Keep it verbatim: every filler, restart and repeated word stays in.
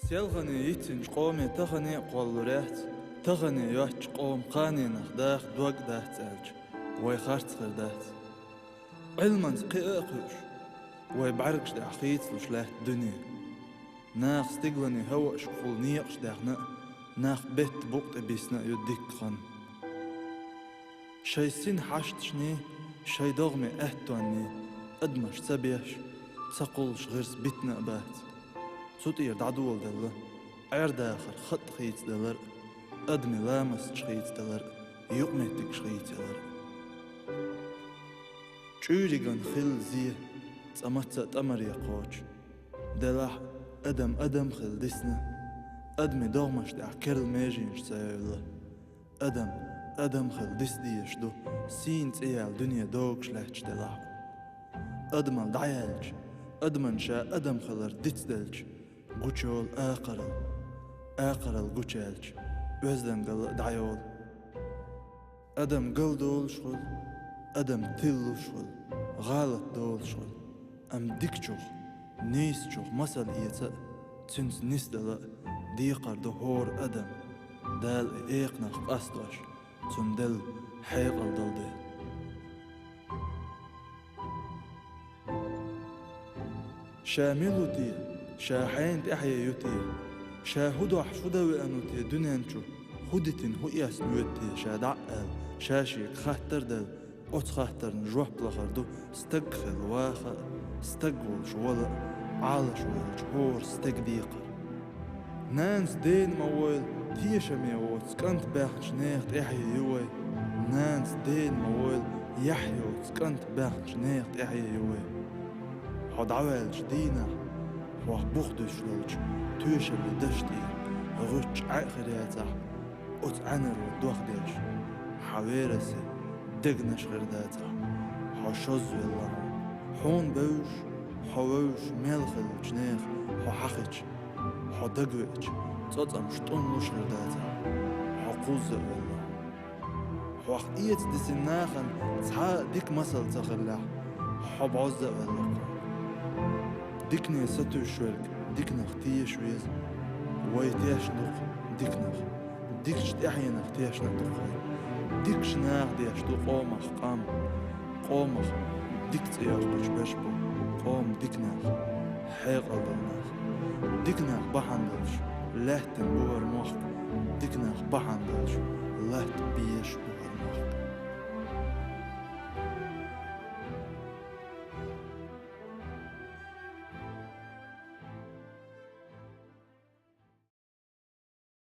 Селхане йицинчу къоме тахане а кхоллур яц, тахане йоцчу къома кханенах даха дог дац аьлча, вай харц хир дац. Ӏилманца кхиа а кхуьуш, вай бӀаьргаш тӀехь хийцалуш лаьтта дуьне. Наха стиглане хӀаваъашкахула некъаш даьхна а, нах бетта букъ тӀе бисна а ю дикка хан. Шайн син хьашташний, шайн догӀме аьттонний адамаш ца беш, ца кхуллуш гӀирс битина а бац. Цу тӀера дӀадоладелла, Ӏер-дахар хатӀ хийцадалар а, адамийн ламасташ хийцадалар а, юкъаметтигаш хийцаялар а. ЧӀуьйриган хилла зе, цкъа мацца а тӀамаре кхочу. Делахь а, адам адам хила дисна, адамийн догӀмаш тӀехь керла меженаш ца евлла. Адам адам хила дисдезаш ду, сийна цӀе яьлла дуьне догуш лаьтташ делахь а. Адамал дӀаяьлча, адаман ша адам хилар дицделча, гучуйолу акхарал, акхарал гучуяьлча, оьздангалла а дӀайолу. Адам галдолуш хуьлу, адам тиллуш хуьлу, гӀалат долуш хуьлу. Амма дикачух, нийсачух масал эца а, цуьнца нисдала а декхар ду хӀора адам, Дала и экханах къастош, цунна делла хьекъал долу дела. Ша мила ву те? Ша хьенан тӀаьхье ю те? Ша хӀун дохьуш, хӀун дан веана ву те дуьнен чу? ХӀун дитина, хӀун эцна воьду те ша дӀа а аьлла, ша шега хаттар а делла, оцу хаттарна жоп лахар ду стаг хилла ваха а, стаг волуш вала а, Ӏалашо йолчу хӀора стеган декхар. Нанас дена ма войла, тешаме воцу кӀант баьхначу нехан тӀаьхье ю вай. Нанас дена ма войла, яхь йоцу кӀант баьхначу нехан тӀаьхье ю вай. Хьо дӀаваьллачу дийнахь, хьох бух дуьсуш долчу тоьшаллин дашна тӀера гӀуьттуш Ӏаьа хир яцахь, оцу Ӏаьнаро дох деш, хьан верасе дегнаш хир дацахь, хьо шозза велла хьуна. Хьуна бевзаш, хьо вевзаш мел хиллачу нехан хьо хьахича, хьо дагавеача, цӀоцкъамаш тӀунлуш хир дацахь, хьо кхузза а велла хьуна. Хьох эца дисина нахана цхьа а дика масал ца хиллехь, хьо бӀозза а велла хьуна. Дикане сатуьйсуш верг диканах теша веза. Вай тешна ду-кх диканах, дикачу тӀаьхьенах тешна а ду-кх вай. Дикачу наха деш ду къомах къам, къомах дика цӀе йоккхуьйтуш берш бу къоман дика нах, хьекъал долу нах. Дика нах бахьана долуш лаьттан бу хӀара мохк, дика нах бахьана долуш латта безаш бу.